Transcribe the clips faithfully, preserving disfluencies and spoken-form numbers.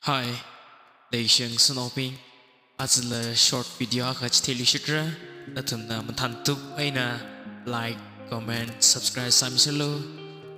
Hi, leishinaobing, ajala short video akha chitheiluishitra, nathumna mathāntup eina like, comment, subscribe sāmiserlu.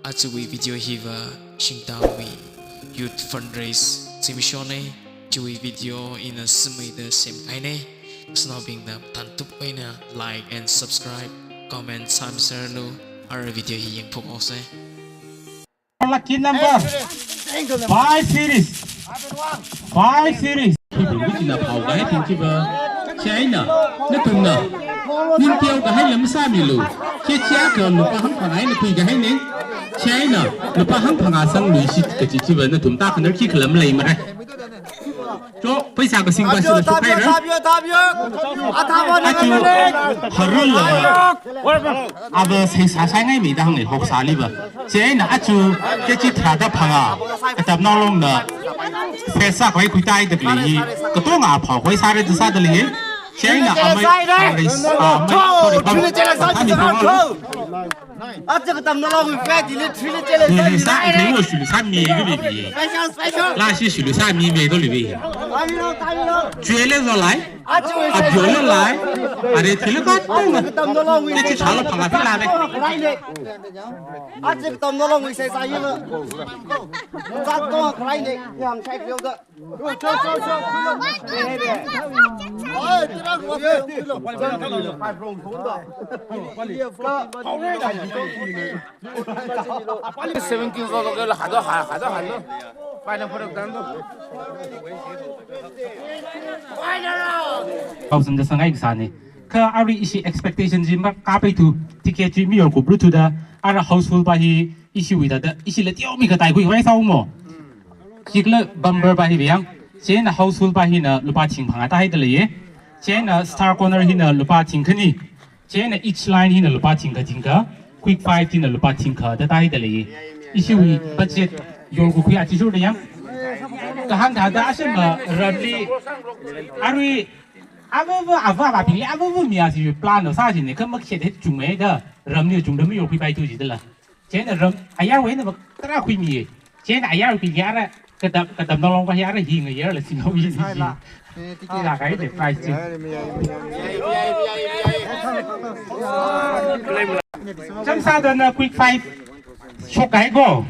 Ajawui video hiva Shingtangwui youth fundraise zimikshona, chiwui video ina Simei da semkahaina. Nathumna mathāntup eina like and subscribe, comment sāmiserlu. Ara video hi yangphok haosa. Lucky number five series. Five series. Khi bing bing china pao kahai thing chiva. Chieina, nathumna ning teokahai lam sāmilu. Khi chiakha lupā hangphangā eina khuikahaina. Chieina, lupā hangphangā sangluishit kachi chiva nathum tākhanar khikha lam leimara. Cho, paisa kasing kasing la shokhaira. Thabiyo, thabiyo, thabiyo. Athaba na. Achu, harul la. Ava seisā sāngaimida hānga hoksāliva. Chieina achu, kechi tharāda phangā. Katamnao Longna pheisā khuikhuida khalei hi, katonga phao khuisāra da sāda lei. Chieina amei, amei, sorry, bam, kami phangā. Achu Katamnao Longwui flag dili three li chele. Dili sā, dili sā mi ga bi bi. Special, special. Lāshi shulu sā mi me do li bi. Tamilo, tamilo. Chuele zolai. Achu. Abiole lai. Are thili ka. Achu Katamnao Longwui. Kechi chala phangā thila de. Achu Katamnao Longwui seisā yilo. Zat ko khalai ne. Yam shai field. Seventeen zo zo ke la hado ha, hado halo. Final product dan do. Thousand da sangai kasāna. Kha arui ishi expectation chi makapaithu, ticket chi miyor kuplu thuda, ara household pa hi ishiwui thāda, ishila teomi katai khuikhavai sāumo. Chikla bumper pa hi viyang. Chieina household pa hina lupā thing phangā tāhaida leiya. Chieina star corner hina lupā thing khani. Chieina each line hina lupā thing kha thing kha. Quick five hina lupā thing kha da tāhaida leiya. Ishiwui budget yor kukhui achi shurda yang. Kahāng thāda ashama ramli. Arui ava ava ava ava pili ava ava mi asi plan no sāsi ne kha makhet he chungmei da ramli chungda miyor khuipaithu jidala. Chieina ram, ayarwui eina va tarā khuimiya. Chieina ayarwui pili ara, Katam, Katamnao Long pa hi ara hi ngayarla sinao hi. Sai la. Eh, ticket. Kila kahai de price chi. Chānsāda na quick five. Shokkahai ko.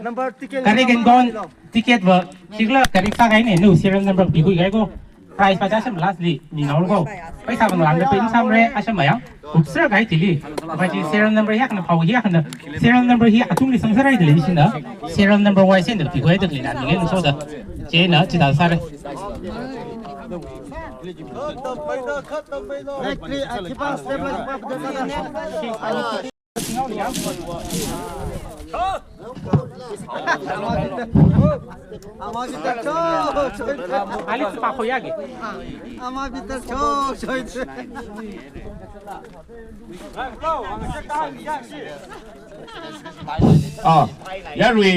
Number ticket. Kari gen kon ticket va. Chikla kari sākahaina nu serial number pikhuikahai ko. Prize pa chāsham last li, ninao ko. Paisa bang langda pen samre, asham mayang. Upser kahai thili. Kapai chi serial number hi akhana phao hi akhana. Serial number hi atungli sangsarai thili ishina. Serial number wise eina pikhuida lei na ninge so da. Chieina chithā sāra. Ama bitar chok chok. Ali tsupa khoyage. Ama bitar chok chok. Ah, yarui.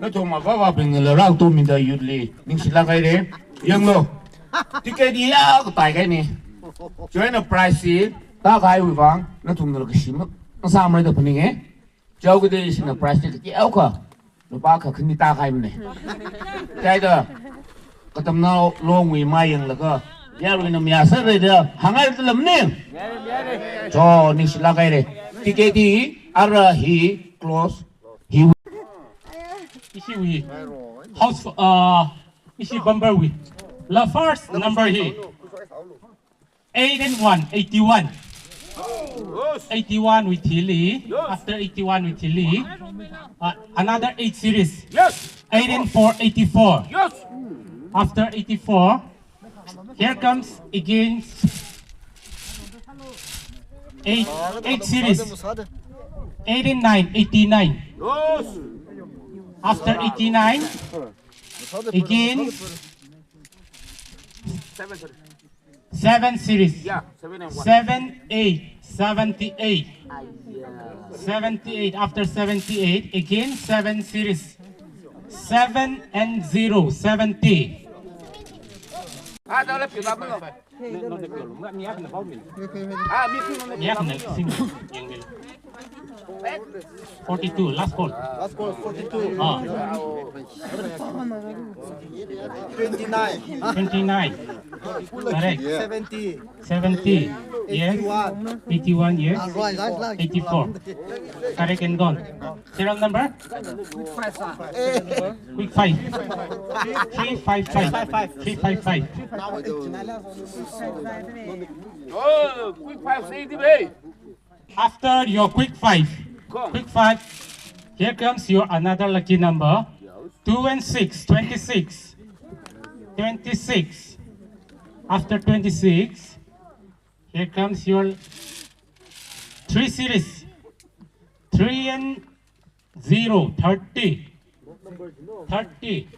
Nathum avāva̱bingla rākathummida youth li ningshilāk haira. Yanglu. Ticket hi yākataihaina. Chieina prize hi tākahaiwui vang nathumna kashi masāmara da phaninga. Chao kade ishina prize hi kateokha lupā akha khani tākahaimana. Chieina Katamnao Longwui mayanglaga yaruina mayā sāra da hāngngaida lamning. Cho, ningshilāk haira. Ticket hi ara hi close. Hi ishiwui house, uh, ishi bumper wui. La first number hi eight and one, eighty-one. Eighty-one wui thili. After eighty-one wui thili. Uh, another eight series. Yes. Eight and four, eighty-four. Yes. After eighty-four, here comes again eight, eight series. Eight and nine, eighty-nine. Yes. After eighty-nine, again seven series. Yeah, seven and one. Seven, eight, seventy-eight. Seventy-eight, after seventy-eight, again seven series. Seven and zero, seventy. Ah, dah lah, pilih apa? Ah, mi pilih. Forty-two, last call. Last call, forty-two. Ah. Twenty-nine. Twenty-nine. Correct. Seventy. Seventy. Yes. Eighty-one. Eighty-one. Yes. Eighty-four. Correct and gone. Serial number? Quick five. Three five five. Three five five. Oh, quick five, say it, babe. After your quick five, quick five, here comes your another lucky number. Two and six, twenty-six. Twenty-six. After twenty-six, here comes your three series. Three and zero, thirty. Thirty.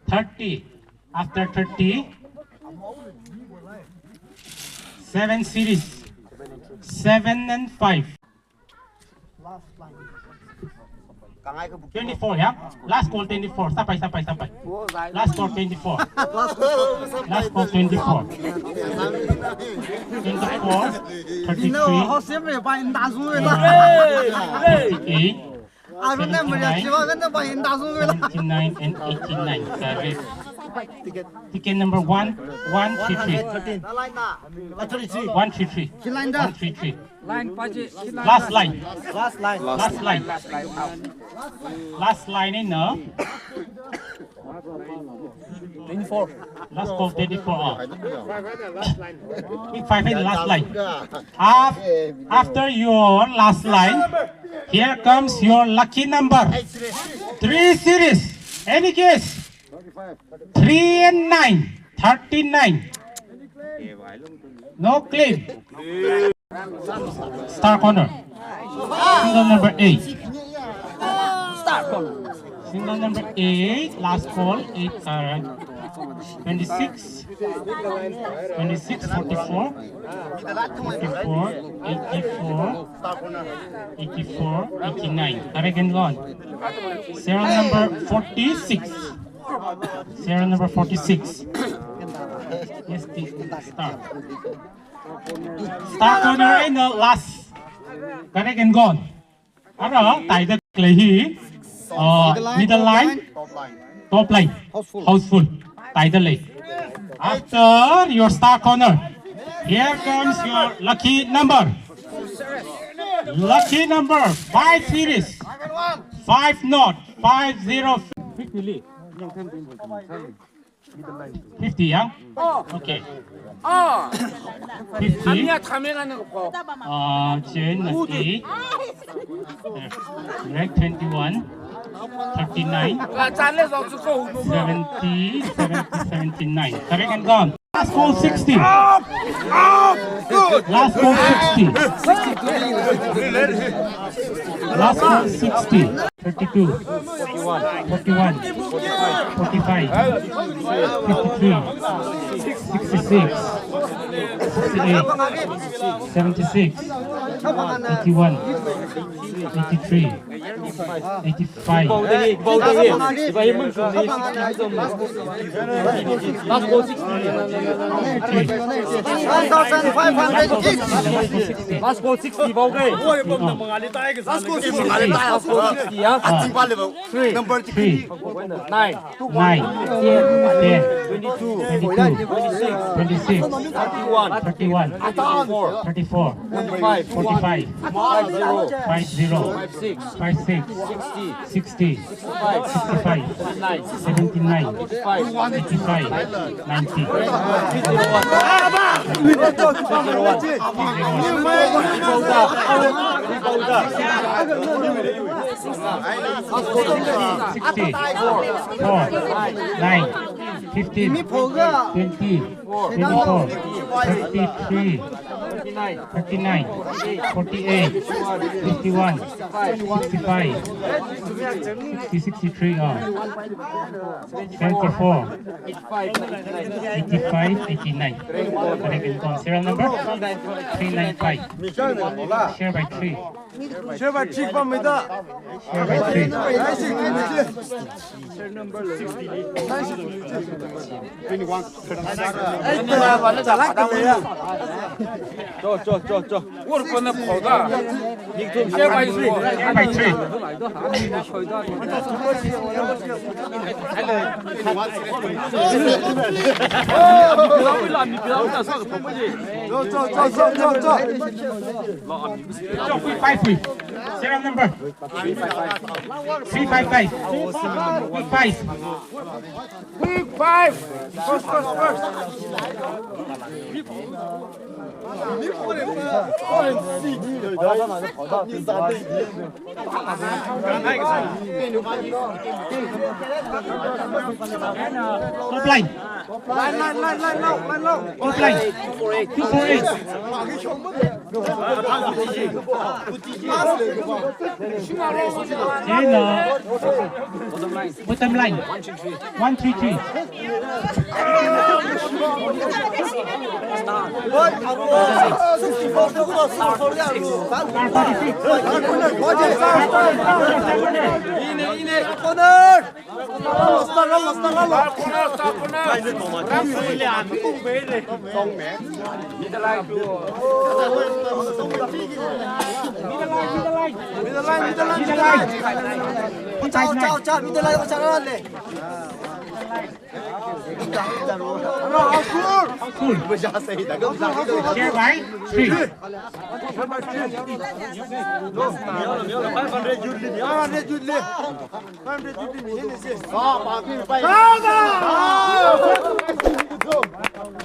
Thirty. After thirty, seven series. Seven and five. Twenty-four, yeah? Last call twenty-four. Sapai, sapai, sapai. Last call twenty-four. Last call twenty-four. Twenty-four, thirty-three, thirty-eight, seventy-nine, seventy-nine and eighty-nine. Correct. Ticket number one, one three three. One three three. One three three. Last line. Last line. Last line. Last line in, uh, twenty-four. Last call twenty-four. Oh. Quick five in last line. Af-, after your last line, here comes your lucky number. Three series. Any guess? Three and nine. Thirty-nine. No claim. Star corner. Single number eight. Single number eight, last call, eight, uh, twenty-six, twenty-six, forty-four, fifty-four, eighty-four, eighty-four, eighty-nine. Correct and gone. Serial number forty-six. Serial number forty-six. Yes, the star. Star corner in the last. Correct and gone. Ara, taida khalei hi, uh, middle line, top line, housefull. Housefull. Taida lei. After your star corner, here comes your lucky number. Lucky number, five series. Five not, five zero. Fifty, yeah? Okay. 아, fifty. Uh, Jane, eight. Reg twenty-one. Thirty-nine. Seventy, seventy, seventy-nine. Correct and gone. Last call sixty. Last call sixty. Last call sixty. Thirty-two, forty-one, forty-five, fifty-three, sixty-six, sixty-eight, seventy-six, eighty-one, eighty-three, eighty-five, sixty-three. Last call sixty, vau ke. Last call sixty. Last call sixty, ya. Three. Number three. Nine. Nine. Ten. Ten. Twenty-two. Twenty-two. Twenty-six. Twenty-six. Thirty-one. Thirty-one. Thirty-four. Forty-five. Forty-five. Five zero. Five zero. Five six. Five six. Sixty. Sixty. Sixty-five. Sixty-five. Seventy-nine. Eighty-five. Eighty-five. Ninety. Sixty. Four. Nine. Fifteen. Twenty. Twenty-four. Thirty-three. Thirty-nine, forty-eight, fifty-one, sixty-five, sixty, sixty-three, ah. Seventy-four, eighty-five, eighty-nine. Correct and gone. Serial number three nine five. Share by three. Share by three, pamida. Share by three. Cho, cho, cho, cho. Ur kona phoda. Share by three. Share by three. Cho, cho, cho, cho, cho. Cho, quick five, quick. Serial number. Three five five. Quick five. Quick five. First, first, first. Top line. Line, line, line, line, line, line, line. Top line. Two four eight. Chieina bottom line. One three three. Star forty-six. Corner! Corner! Corner! Corner! Middle line. Middle line, middle line. Middle line, middle line, middle line. Chao, chao, chao, middle line, chao, le. Full. Share by three. Five hundred youth league. Five hundred youth league.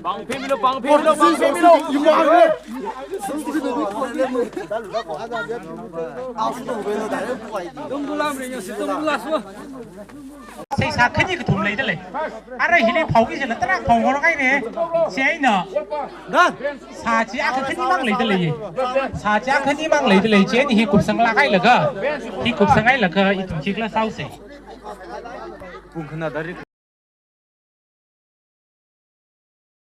Pangphi milo, pangphi milo, pangphi milo. Tung dulam ring, si tung dulam. Seisā khani kathum leidalei. Ara hili phaoki sila tara phao ngor kai ne. Chieina. Sā chi akha khanimang leidalei. Sā chi akha khanimang leidalei. Chieina hi kupsang la kai laga. Hi kupsang kai laga ithum chikla sāusa. Pung khana dari.